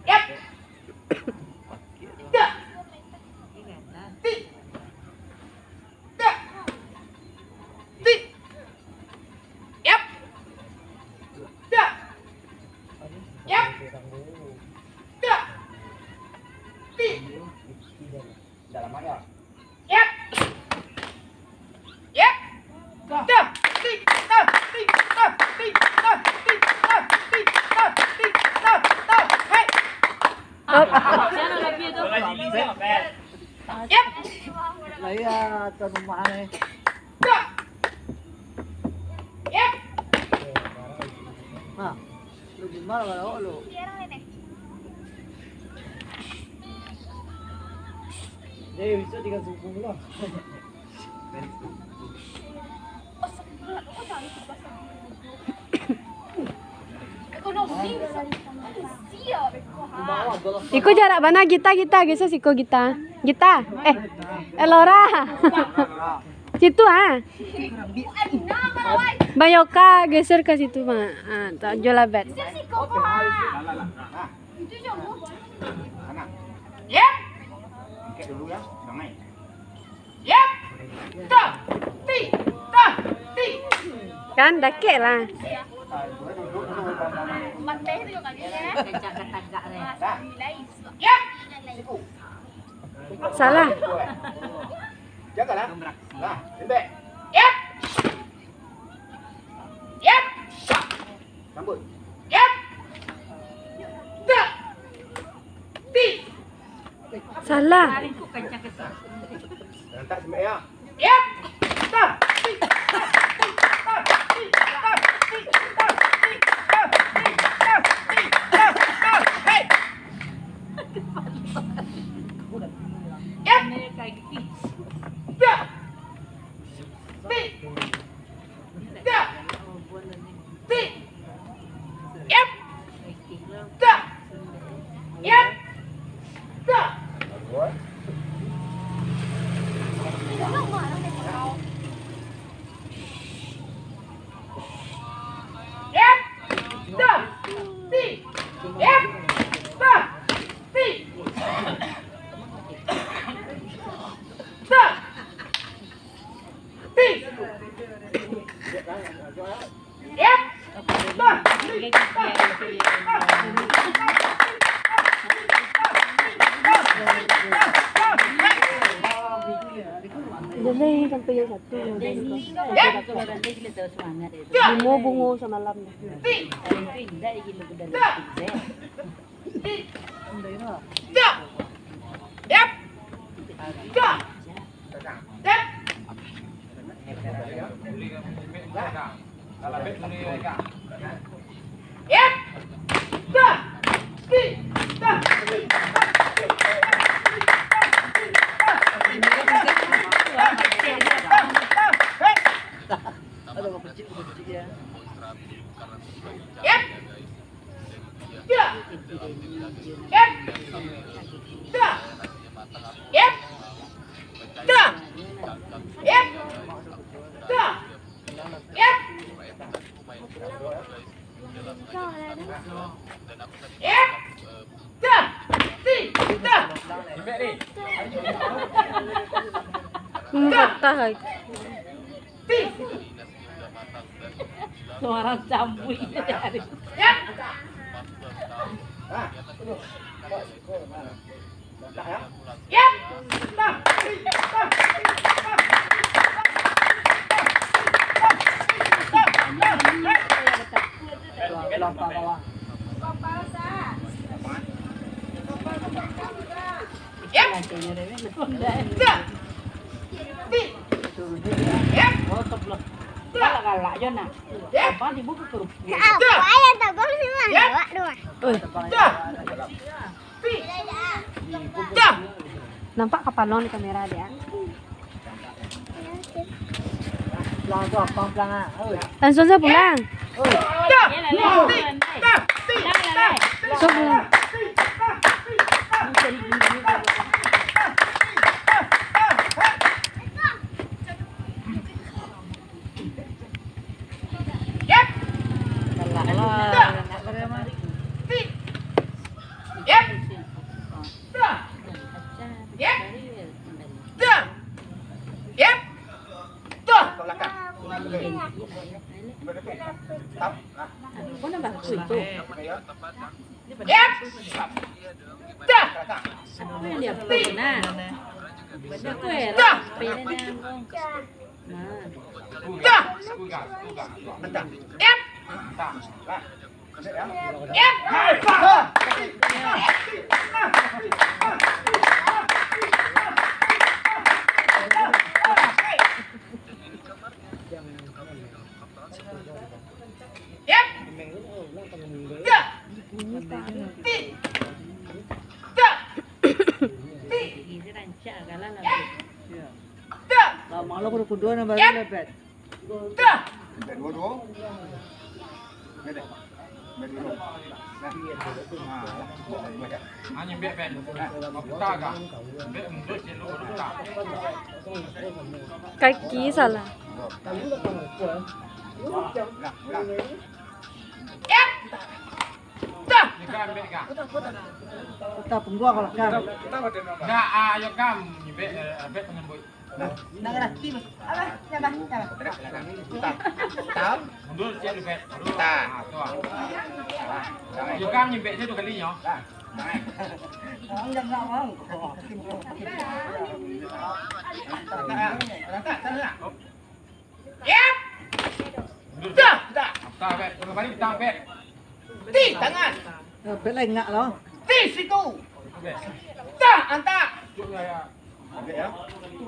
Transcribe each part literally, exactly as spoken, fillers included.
Yap. Dak. Ti. Dak. Ti. Yap. Dak. Yap. Dak. Ti. Yap. Yap. Dah. Ti, dah, ti, dah, ti, dah, ti, dah, ti, dah, ti, dah, ti, dah, dah. Hei. Yap. Lah iya, tuan rumah ni. Dah. Yap. Nah. Lu gimana kalau lu? Jadi, bisa tiga suku lah. Iko jarak bana, Gita, Gita, geser siko, Gita. Gita, eh, Elora. Situ, ah. Bang Yoka, geser ka situ, Bang. Ah, tak jual abad. Yap. Angkat dulu ya, damai. Yap. Tah. Ti. Tah. Ti. Kan dakek lah. Mateh tu kali ya. Yap. Salah. Jagalah. Nah, lembek. Yap. Yap. Sambut. Yap. Dak. Ti. Salah. Lantak sembek ya. Yap. Dah. Ti. Dah. Ti. Dah. Ti. Dah. Ti. Dah. Ti. Dah. Ti. Dah. Hei. Yap. Dah. Ti. Dah. Ti. Yap. Dah. Yap. Dah. Yap. Dah. Ti. Yap. Dah. Ti. Dah. Ti. Yap. Dah. Ti. Dah. Jadi sampai jam satu. Yap. Bungo-bungo samalam. Ti. Dah. Dah. Yap. Dah. Yap. Yap. Dah. Ti. Dah. Hei. Yap. Dah. Yap. Dah. Yap. Dah. Yap. Dah. Yap. Yap. Dah. Ti. Dah. Dah. Ti. Suara campuik dari. Yap. Yap. Dah. Yap. Dah. Ti. Yap. Dah. Galak-galak jo nak. Yap. Apa dibuka kerupuk? Apa yang tak boleh sih, Bang? Yap. Awak doang. Oi. Dah. Ti. Dah. Nampak kapalo di kamera dia. Pulang tu apa pulang ah? Oi. Langsung saja pulang. Oi. Dah. Ti. Dah. Ti. Dah. Langsung pulang. Yap. Galak lah. Yap. Dah. Yap. Dah. Yap. Tuh, ke belakang. Tap. Nah. Kau nambah aku itu. Yap. Dah. Aku yang dia apa, nah? Aku ya, dah. Apa yang dia, nah? Dah. Bentar. Yap. Bentar. Lah. Yap. Dah. Yap. Dah. Ti. Dah. Ti. Yap. Dah. Lama lo kudu kuduan baru Yap. Lepet. Dah. Lepet dua dua. Lepet. Lepet dua dua. Nah. Ah, lah. Cukup lah, dua je. Hanya bek, bek. Nah. Buta kah? Bek mundur, cek lu buta. Kaki salah. Ulang, ulang. Yap. Dah. Ni kan bek kah? Putar pungguang kalau kan. Nah, ah, ayo kam. Ni bek, eh, bek penyambut. Nah. Nah, nah, ti, Mas. Apa? Siapa? Siapa? Putar. Putar. Mundur, cek lu, bek. Putar. Ah, tu ah. Ayo kam, ni bek saya dua kali nyo. Nah. Nah. Orang dah nak mau. Terangkat, terangkat, terangkat. Yap. Dah, dah. Dah, bek. Berapa kali dah, bek? Ti tangan. Bek lah ingak lah. Ti siku. Bek. Dah, antak. Bek, ya.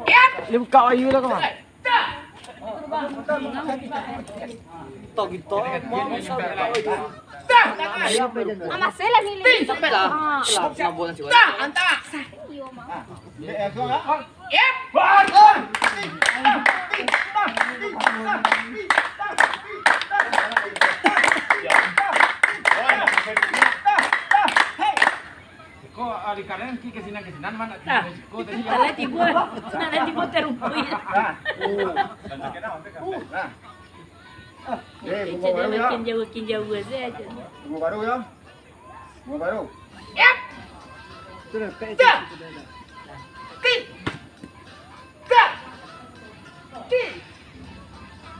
Yap. Dia buka ayu lah, kawan. Dah. Tok gitu. Dah, tangan. Ayo, bek. Ah, masih lah ni. Ti sampai lah. Lah, nak buat nasi goreng. Dah, antak. Bek, ya, suara. Yap. Ko, ah, di kadang ki kasinan, kasinan, mana tibo siko tadi. Salah tibo. Salah tibo terumpui. Nah. Oh. Nah. Eh, bungo baru ya. Makin jauh, makin jauh saja. Bungo baru ya. Bungo baru. Yap. Dah. Ti. Dah. Ti.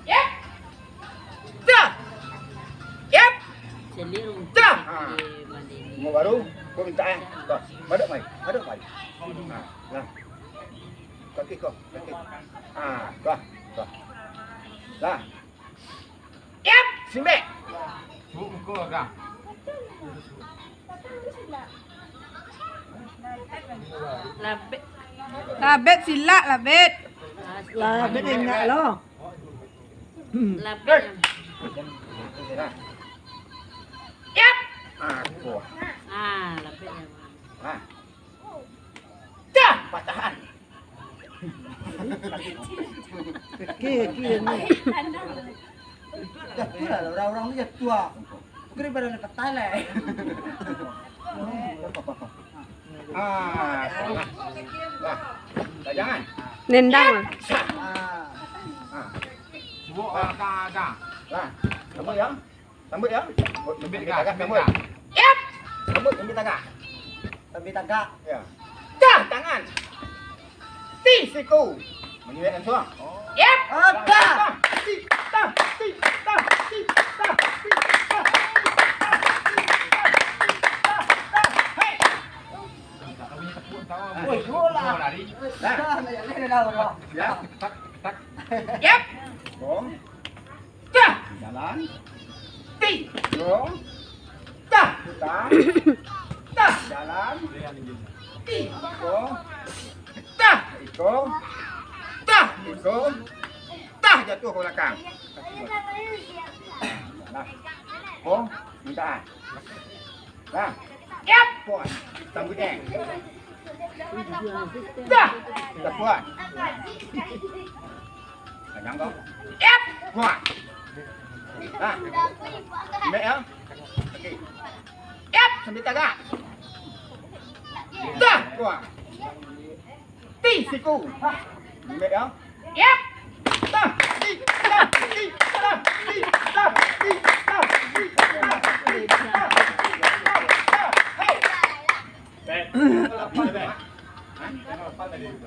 Yap. Dah. Yap. Dah. Ha. Bungo baru, kau minta eh. Dah. Madok mai. Madok mai. Ha. Nah. Kaki kau, kaki. Ha, dah. Dah. Dah. Yap, simbek. Suruh muka agak. Labet. Labet silak, labet. Labet ingat lo. Hmm. Labet. Yap. Ah, kuah. Ah, labet ya. Ah. Dah, patahan. Oke, oke, ini. Jatuh lah, orang-orang tu jatuh lah. Bukan daripada nak patah lah. Ah, ah. Dah, jangan. Nendang. Ah. Ah. Suruh orang agak. Lah, kamu ya. Sambut, ya. Sambut, sambut tagak, sambut. Yap. Sambut, sambut tagak. Sambut tagak. Ya. Dah, tangan. Ti siku. Manyuek langsung. Yap. Ah, dah. Ti, dah, ti, dah, ti, dah, ti, dah, ti, dah, ti, dah, ti, dah, ti, dah. Hei. Woi, bola. Dah. Dah, dah, dah, dah, dah. Ya. Yap. Bom. Tah. Jalan. Ti. Go. Tah. Putar. Tah. Jalan. Ti. Go. Tah. Iko. Tah. Iko. Tah, jatuh ke belakang. Nah. Go. Minta. Nah. Yap. Puan. Sambut, eh. Dah. Dah, puan. Panjang kau. Yap. Puan. Nah. Lembek, ya. Okey. Yap. Sambil tagak. Dah. Puan. Ti siku. Lembek, ya. Yap. Tah, ti, tah, ti, tah, ti, tah, ti, tah, ti, tah, ti, tah, ti, tah,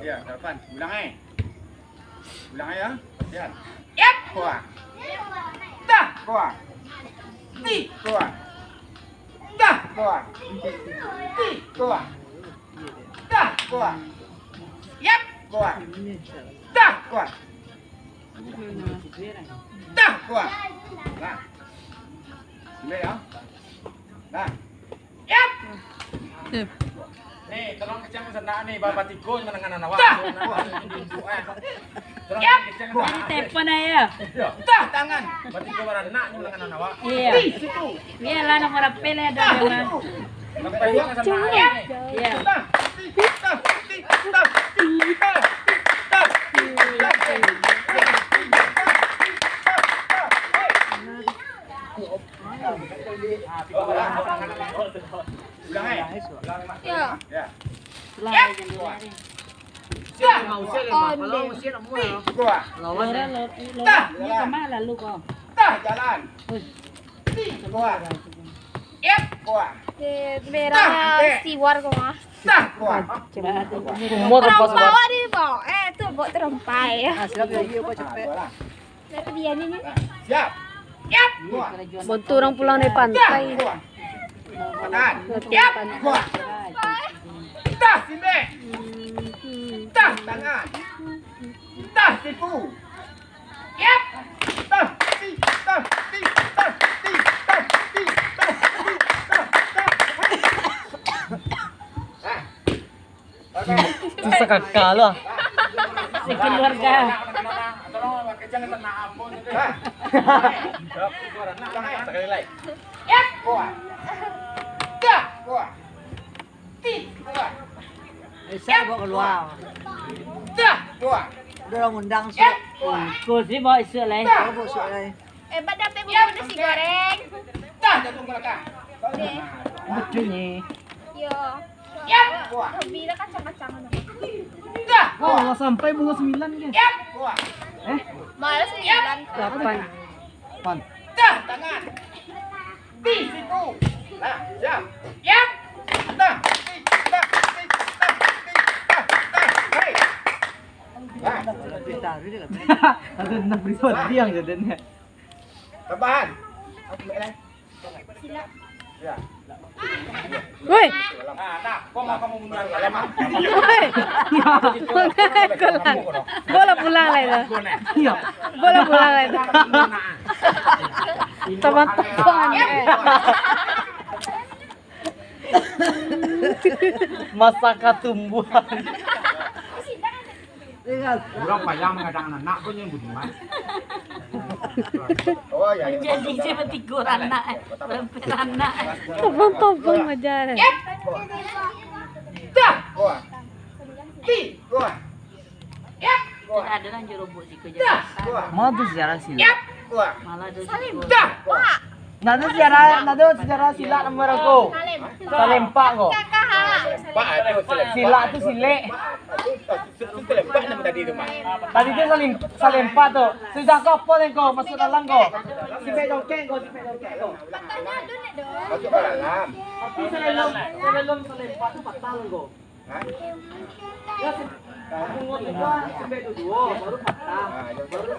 Ya, dalapan. Ulang, eh. Ulang, ya. Latihan. Yap. Kuat. Tah. Kuat. Ti. Kuat. Tah. Kuat. Ti. Kuat. Tah. Kuat. Yap. Kuat. Tah. Kuat. Tah. Kuat. Nah. Boleh, ya. Nah. Yap. Sip. Ni, tolong kecek sanak ni, ba-, batigo manangan awak. Tah. Tolong kecek sanak. Telepon aja. Yo. Tah, tangan. Batigo baranak ni manangan awak. Iya. Di situ. Biarlah nomor H P lah ada memang. Sampai dua sanak ni. Iya. Tah, ti, tah, ti, tah, ti, tah, ti, tah, ti, tah. Ulang, eh. Ulang, Mak. Ya. Ya. Siap, Mak. Siap, Mak. Kalau siap, nak mulai. Kuat. Lawan, eh. Tah. Ni kemana lalu kau? Tah, jalan. Wih. Kuat. Yap. Kuat. Eh, merah. Tah, eh. Siwar kau, ah. Tah, kuat. Umur terompa, terompa awak di bawah. Eh, tu, bawah terompa, ya. Ah, siap, ya, iya, Pak, capek. Ah, dua lah. Nah, tu dia ni, ni. Siap. Yap. Kuat. Bantu orang pulang dari pantai. Kuat. Tahan. Latihan yap. Pantai. Kuat. Tah, simbek. Hmm. Tah, tangan. Tah, siku. Yap. Tah, ti, tah, ti, tah, ti, tah, ti, tah, ti, tah, tah. Ah. Susah kakak lah. Sekeluarga. Sekali lagi. Yap. Dah. Eh, saya bawa keluar. Dah. Udah lah ngundang, Yap. Kau sih bawa esok lah, eh. Bawa esok lah, eh. Eh, bak dapek bubur nasi goreng. Dah, jatuh ke belakang. Okey. Betul ni. Yo. Yap. Hobi lah kacang-kacangan. Dah. Oh, lah sampai bunga sembilan ke? Yap. Eh? Malah sembilan. Delapan. Pan. Dah, tangan. Di situ. Nah, siap. Yap. Dah. Di, dah, di, dah, di, dah, dah. Hei. Nah. Ada enam ribu yang jadinya. Tambahan. Aku naik, eh. Silap. Ya. Woi. Nah, nah, kau mau kamu mundur lama. Woi. Bola pulang lah itu. Iya. Bola pulang lah itu. Teman-teman, eh. Masa katumbuhan. Urang payah mangadang anak ko nyo bunuah. Oh, ya, ya. Jadi dia batigo anak, eh. Berempat anak, eh. Tobang-tobang aja, eh. Yap. Dah. Wah. Ti. Wah. Yap. Wah. Ada lah jerobok siko je. Dah. Wah. Mana tu sejarah sini? Yap. Wah. Malah ada Salim. Dah. Wah. Ndak ado sejarah, ndak ado sejarah silak namo ko. Salempak ko. Silak tu silek. Tadi tu salim, salempak tu. Sudah ko apo ko? Masuak dalam ko. Sipek dongkek ko, sipek dongkek ko. Masuak ka dalam. Tapi salempak tu patah ko. Hah? Yo, se-, pungut tu kan sampai tu duo, baru patah. Ah, yo, baru,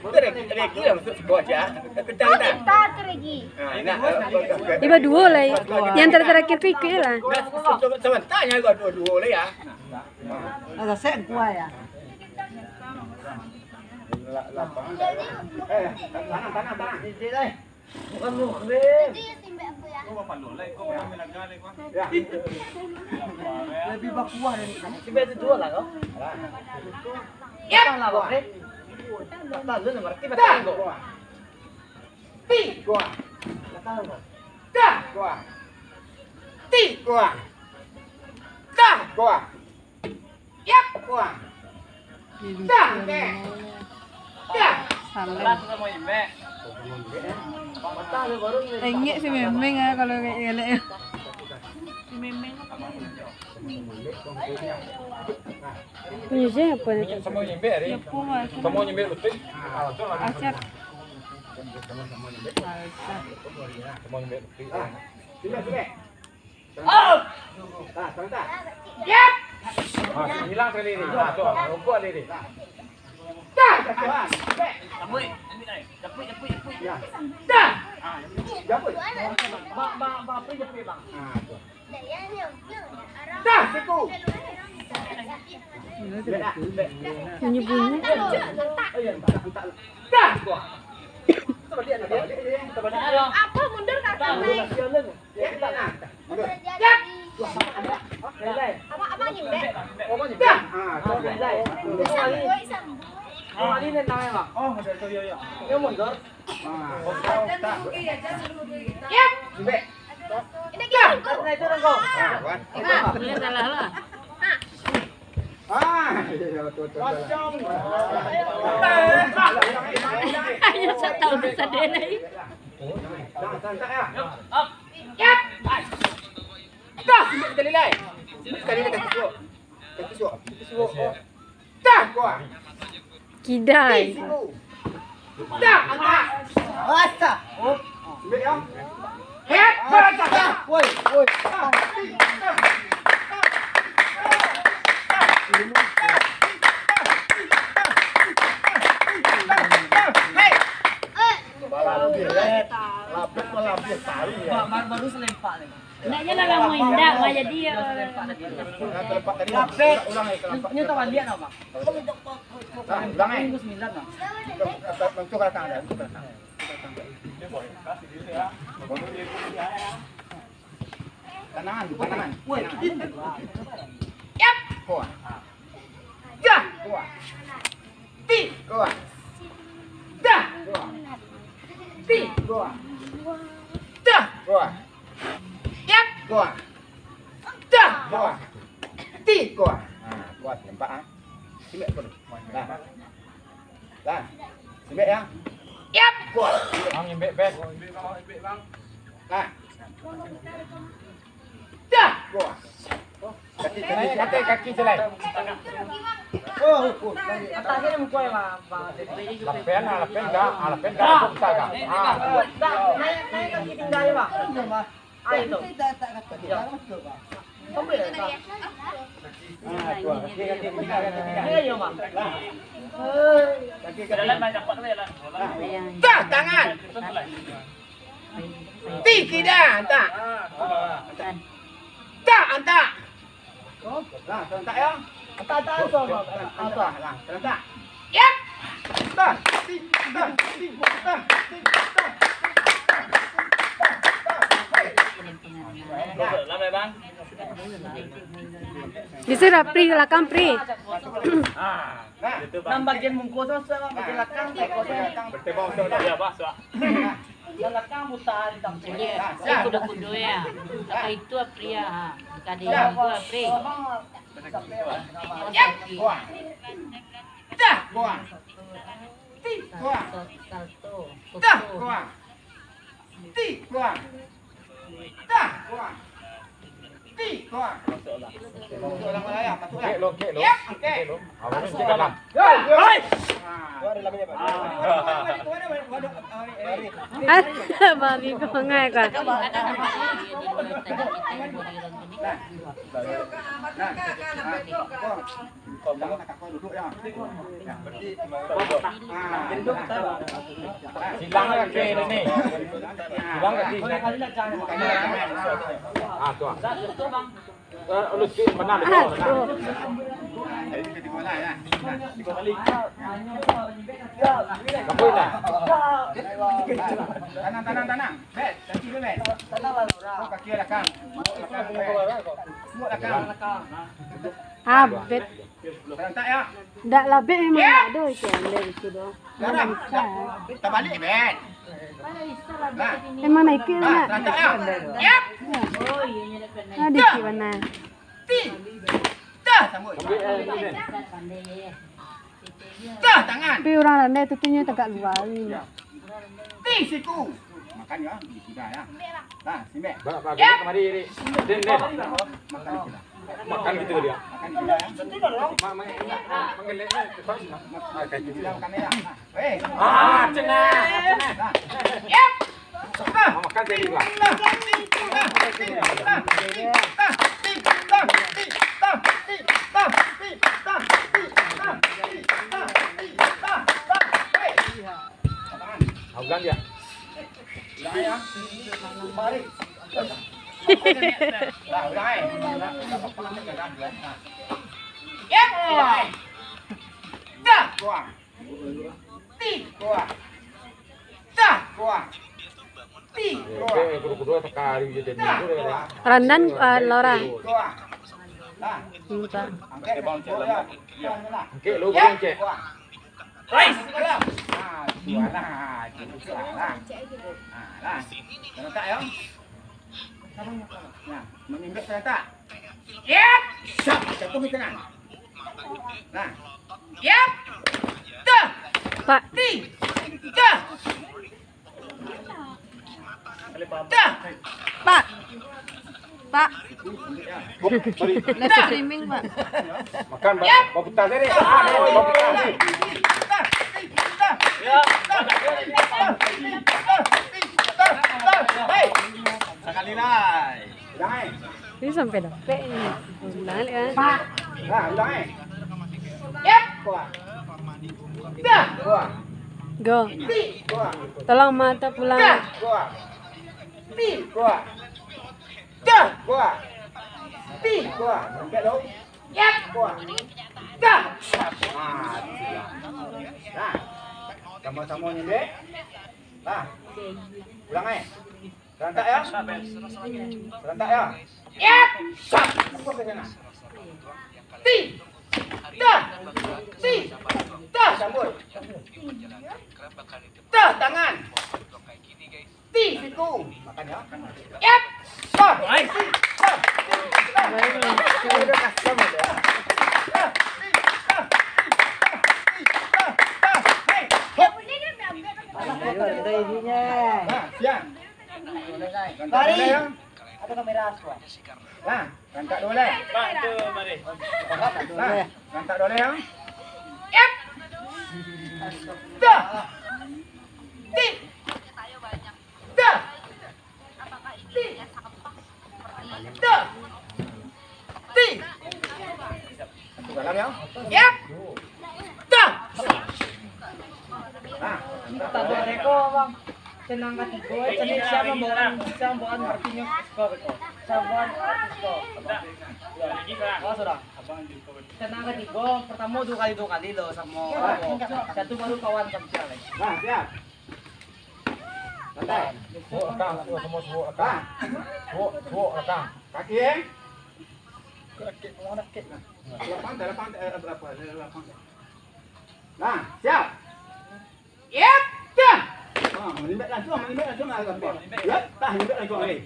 baru regi lah masuk sekolah, Cak. Kencang tak? Kita tu regi. Ah, nak, ah, iba duo lah. Yang terakhir tu ikut lah. Nah, se-, se-, sementara nyo duo-duo lah, ya. Ada sen kuah, ya. Eh, tanam, tanam, tanam. Bukan muhrim. Lebih bakuah dari itu. Tiba itu dua lah kau. Ya. Patah lah kau, eh. Patah lu, ngerti patah kau. Ti. Patah kau. Dah. Ti. Dah. Yap. Wah. Dah, oke. Dah. Salah. Engek si Memeng ah kalau kayak elek. Si Memeng apa? Punya siapa itu? Sama nyembek hari. Sama nyembek betul. Asyik. Sama nyembek betul. Sudah, sudah. Up! Nah, sebentar. Yap! Ah, hilang sekali ni. Ah, tu, rokok ni. Dah, dah, dah. Japuik, ambil ai. Japuik, japuik, japuik. Ya. Dah. Ah, japuik. Bang, bang, bang, apa japuik, bang? Ah, tu. Dah, siku. Bunyi-bunyi. Oh, ya, tak, tak. Dah, tu. Terbalik, terbalik, terbalik. Apa mundur kaki? Yap. Abang nyimbek. Dah. Ah, tu. Sambung, sambung. Oh, ada tu, ya, ya. Dia mundur. Ah. Yap. Nyimbek. Ini kita. Nah, itu dah kau. Ah, wan. Ah, boleh salah lah. Ah, iya, iya, betul, betul, betul. Kosong. Ayo, saya tahu bisa dia lagi. Dah, santai, ya. Yap. Dah, simak sekali lai. Simak sekali lai, kaki suok. Kaki suok. Kaki suok. Dah, kuat. Kidai. Dah, angkat. Asa. Oh. Simak, ya. Hep, berangkat. Woi, woi. Hei. Lapis malah lapis tahu, ya. Ba-, ba-, baru selempak lagi. Hendaknya lah lama indak, mah jadi, eh. Lapis. Ini tak balik, apa? Nah, ulang, eh. Minggu sembilan, nah. Langsung ke belakang, dah. Langsung ke belakang. Kanan, kanan. Woi. Yap. Kuat. Dah. Kuat. Ti. Kuat. Dah. Kuat. Ti. Kuat. Dah. Kuat. Yap. Kuat. Dah. Kuat. Ti. Kuat. Ha, kuat nampak, ah. Simak tu. Dah. Dah. Simak, ya. Yap. Kuat. Bang, imbek, bek. Dah. Dah. Wah. Kaki, kaki, kaki, kaki, celai. Oh, oh, oh. Atasnya muka ya, Bang. Lapen, ah, lapen dah, ah, lapen dah, lapen dah. Ah. Dah, naik, naik kaki tinggal ya, Bang. Ah, itu. Ya. Sampai ya, Bang. Ah, tu, kaki, kaki, kaki, kaki. Iya, iya, Bang. Kaki, kaki. Dah, tangan. Ti, kida, antak. Antak, antak. Lah, antak, ya. Antak, antak, antak, antak. Lah, antak. Yap. Antak. Ti, antak. Ti, antak. Ti, antak. Lama, Bang. Bisa dah, Pri, belakang, Pri. Ah, nah, itu, Bang. Nan bagian mungko tu, Bang, bagian belakang, bagian belakang. Bertemu untuk dia, Bang, suak. Belakang buta di tampuk. Iya, kudo-kudo ya. Apa itu, Apri ya? Kada itu, Apri. Yap. Buang. Dah, buang. Ti, buang. Dah, buang. Ti, buang. Dah, buang. Ti, buang. Masuk dalam, masuk dalam. Okey, lo, okey, lo. Yap, okey. Okey, lo. Awak masuk dalam. Hai! Ah. Bari bungai ka. Nah. Nah. Ah. Kau duduk, ya. Ya, berarti, ah, silang kaki ini. Silang kaki. Ah, tu, ah. Eh, lu sikit, mana ada? Ah, tu. Apa ini? Tanang, tanang, tanang. Bet, kaki dulu, Bet. Oh, kaki belakang. Belakang, Bet. Semua belakang. Ah, Bet. Berantak, ya. Ndak lah, Bet memang ndak ado itu, ondeh itu doh. Ndak bisa. Tabalik, Bet. Nah. Emang naik ke, nah, nak? Berantak, ya. Yap. Ada sikit bana. Ti. Dah, sambut. Dah, tangan. Tapi urang randai tu, tu nyo tagak lua ni. Ya. Ti, siku. Makan, ya, di kuda, ya. Nah, simbek. Ba, ba, ya. Kamari, Ri. Den, den. Makan di kuda. Makan gitu dia. Makan di kuda, ya. Ma, ma, ma, manggelek ni, cepat. Makan di kuda, makan, ya. Eh. Ah, cenah, cenah. Nah. Yap. Ah, makan jadi lah. Nah. Nah. Nah. Nah. Ulang ya. Balik. Lah, ulang, eh. Ulang, eh. Dah. Ulang. Ti. Kuah. Dah. Kuah. Ti. Kuah. Randan, eh, Laura. Kuah. Dah. Minta. Angkek, angkek, lo, angkek. Kuah. Ais. Ah, sualah. Sualah. Ah, lah. Letak, ya. Nah, menimbak serentak. Yap! Sap! Jatuh di tengah. Nah. Yap! Tuh! Pak. Ti! Tuh! Tuh! Pak. Pak. Live streaming, Pak. Makan, Pak. Yap! Baputar tadi. Ah, baputar. Hei! Sakali lai. Ini sampai dapet ini. Ulang, kan? Nah, ulang, eh. Yap. Kuah. Dah. Kuah. Go. Ti. Kuah. Tolong mata pulang. Dah. Kuah. Ti. Kuah. Dah. Kuah. Ti. Kuah. Angkat dulu. Yap. Kuah. Dah. Ah, siap. Nah. Sama-sama ni, Dek. Nah. Ulang, eh. Serentak, ya. Serentak, ya. Yap. Sap. Tembus ke sana. Ti. Dah. Ti. Dah. Sambut. Dah, tangan. Ti. Siku. Makan, ya. Yap. Sap. Ti. Sap. Ti. Sap. Udah custom aja. Dah. Ti. Dah. Ti. Dah. Ti. Dah. Hei. Hop. Ayo, kita isinya. Nah, siap. Mari. Ada kamera aku. Nah, angkat dulu lah. Pak, tu mari. Nah, angkat dulu lah. Yap. Dah. Ti. Dah. Ti. Dah. Ti. Masuk dalam, ya. Yap. Dah. Nah, minta doa reko, Bang. Tenang katigo, eh, tadi siapa bawaan, siapa bawaan artinya skor itu? Siapa bawaan skor? Oh, sudah. Tenang katigo, pertama dua kali, dua kali lo sama. Satu baru kawan sama sekali. Nah, siap. Santai. Suok lakang, suok, semua suok lakang. Suok, suok lakang. Kaki, eh? Kaki, kaki. Lapang, lapang, eh, apa, lapang. Nah, siap. Yap, dah. Ah, malimbek langsung, malimbek langsung, ah, lapang. Yap, tah, malimbek langsung, eh.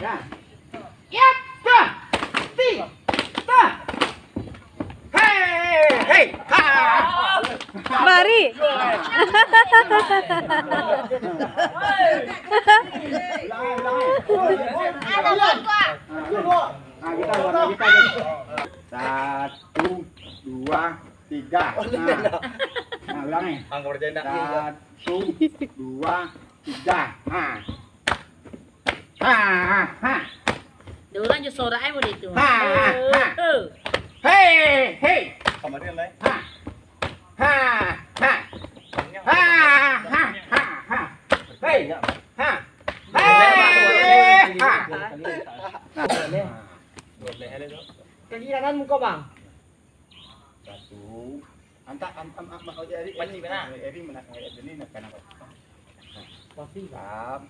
Ya. Yap, dah. Ti. Dah. Hei, hei. Ha. Mari. Ulang, ulang. Ada apa? Ah, kita, kita, kita. Satu, dua, tiga. Nah. Nah, ulang, eh. Angka bercanda. Satu, dua, tiga. Nah. Ha, ha, ha. Dia orang je sorak ai model tu. Ha, ha. Eh, eh. Hei, hei. Kamari, Lai. Ha. Ha, ha. Ha, ha, ha, ha. Hei. Ha. Hei. Ha. Kehilangan muka, Bang. Satu. Antak, an-, an-, an-, an-, Eri, Eri, Eri, Eri, mana, Eri, ini nak, nak, nak. Pasti. Sap.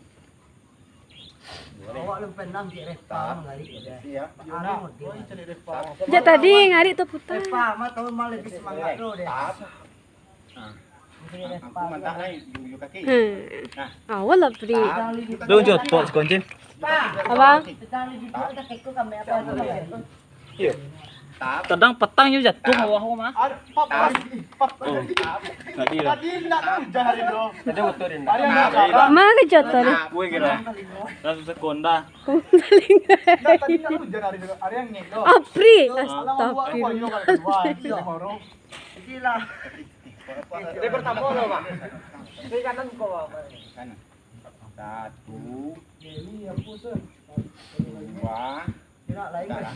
Awak lu pernah di Repa mangari, ya? Iya. Anu, dia. Sap. Jak tadi ngari tu putar. Repa, mah tahu mah lebih semangat tu, deh. Sap. Nah. Angku mantak, Lai, yu, yu kaki. Hmm. Nah. Awal lah, Pri. Sap. Lu jotok sekunci. Abang. Sap. Iyo. Tadang patang yo jatuah bawah ko mah. Tadi lah. Tadi nak hujan hari tu. Tadi betul ni. Hari yang sekarang. Mano jatuah ni? Gue kira. Langsung sekonda. Nah, tadi nak hujan hari tu. Hari yang ngek tu. Apri. Astagfirullah. Astagfirullah. Gila. Dia pertama lo, Pak. Kiri kanan kau, Pak. Kanan. Satu. Dua. Tidak lain. Dah lah.